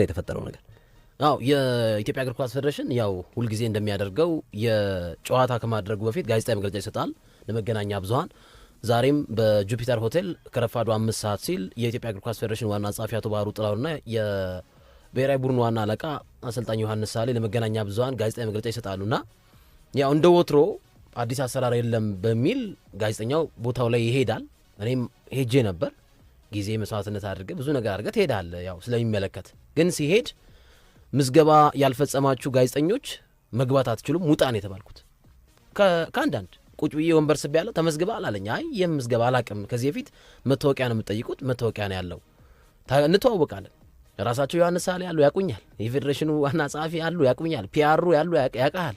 የተፈጠረው ነገር? አዎ፣ የኢትዮጵያ እግር ኳስ ፌዴሬሽን ያው ሁልጊዜ እንደሚያደርገው የጨዋታ ከማድረጉ በፊት ጋዜጣዊ መግለጫ ይሰጣል ለመገናኛ ብዙኃን። ዛሬም በጁፒተር ሆቴል ከረፋዱ 5 ሰዓት ሲል የኢትዮጵያ እግር ኳስ ፌዴሬሽን ዋና ጸሐፊ አቶ ባህሩ ጥላሁንና የብሔራዊ ቡድን ዋና አለቃ አሰልጣኝ ዮሐንስ ሳህሌ ለመገናኛ ብዙኃን ጋዜጣዊ መግለጫ ይሰጣሉና ያው እንደ ወትሮ አዲስ አሰራር የለም በሚል ጋዜጠኛው ቦታው ላይ ይሄዳል። እኔም ሄጄ ነበር። ጊዜ መስዋዕትነት አድርገህ፣ ብዙ ነገር አድርገህ ትሄዳለህ፣ ያው ስለሚመለከት። ግን ሲሄድ ምዝገባ ያልፈጸማችሁ ጋዜጠኞች መግባት አትችሉም፣ ውጣ ነው የተባልኩት። ከአንዳንድ ቁጭ ብዬ ወንበር ስቤ ያለው ተመዝግበሃል አላለኝ። አይ፣ የም ምዝገባ አላቅም፣ ከዚህ በፊት መታወቂያ ነው የምጠይቁት፣ መታወቂያ ነው ያለው፣ እንተዋወቃለን። ራሳቸው ዮሐንስ ሳህሌ ያሉ ያቁኛል፣ የፌዴሬሽኑ ዋና ጸሐፊ ያሉ ያቁኛል፣ PR ኡ ያሉ ያውቃል።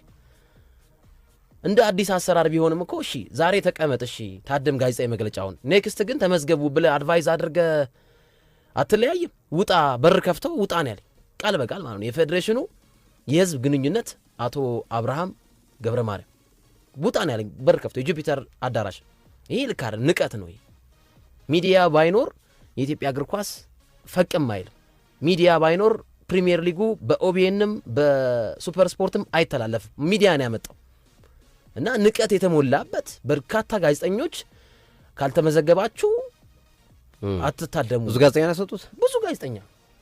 እንደ አዲስ አሰራር ቢሆንም እኮ እሺ ዛሬ ተቀመጥ፣ እሺ ታደም ጋዜጣዊ መግለጫውን፣ next ግን ተመዝገቡ ብለህ advise አድርገህ አትለያይም። ውጣ፣ በር ከፍተው ውጣ ነው ያለኝ፣ ቃል በቃል ማለት ነው። የፌዴሬሽኑ የህዝብ ግንኙነት አቶ አብርሃም ገብረ ማርያም ውጣ ነው ያለኝ፣ በር ከፍተው የጁፒተር አዳራሽ። ይህ ልክ አይደለም፣ ንቀት ነው። ይሄ ሚዲያ ባይኖር የኢትዮጵያ እግር ኳስ ፈቅም አይልም። ሚዲያ ባይኖር ፕሪሚየር ሊጉ በኦቢኤንም በሱፐር ስፖርትም አይተላለፍም። ሚዲያ ነው ያመጣው እና ንቀት የተሞላበት በርካታ ጋዜጠኞች ካልተመዘገባችሁ አትታደሙ። ብዙ ጋዜጠኛ ነው ያስወጡት። ብዙ ጋዜጠኛ።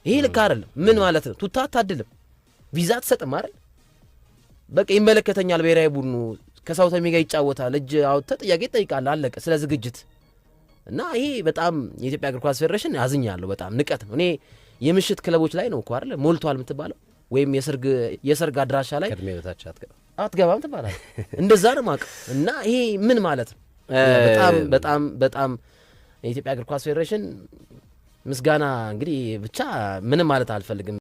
ይሄ ልክ አይደለም። ምን ማለት ነው? ቱታ አታድልም፣ ቪዛ አትሰጥም አይደል? በቃ ይመለከተኛል፣ ብሔራዊ ቡድኑ ከሳውተሚ ጋር ይጫወታል። እጅ አውጥተህ ጥያቄ ትጠይቃለህ። አለቀ። ስለ ዝግጅት እና ይሄ በጣም የኢትዮጵያ እግር ኳስ ፌዴሬሽን አዝኛለሁ። በጣም ንቀት ነው። እኔ የምሽት ክለቦች ላይ ነው እኮ አይደል ሞልቷል የምትባለው ወይም የሰርግ አድራሻ ላይ ከእድሜ በታች አትገባም። አትገባም ትባላለህ። እንደዛ ነው የማውቀው። እና ይሄ ምን ማለት ነው? በጣም በጣም በጣም የኢትዮጵያ እግር ኳስ ፌዴሬሽን ምስጋና እንግዲህ ብቻ ምንም ማለት አልፈልግም።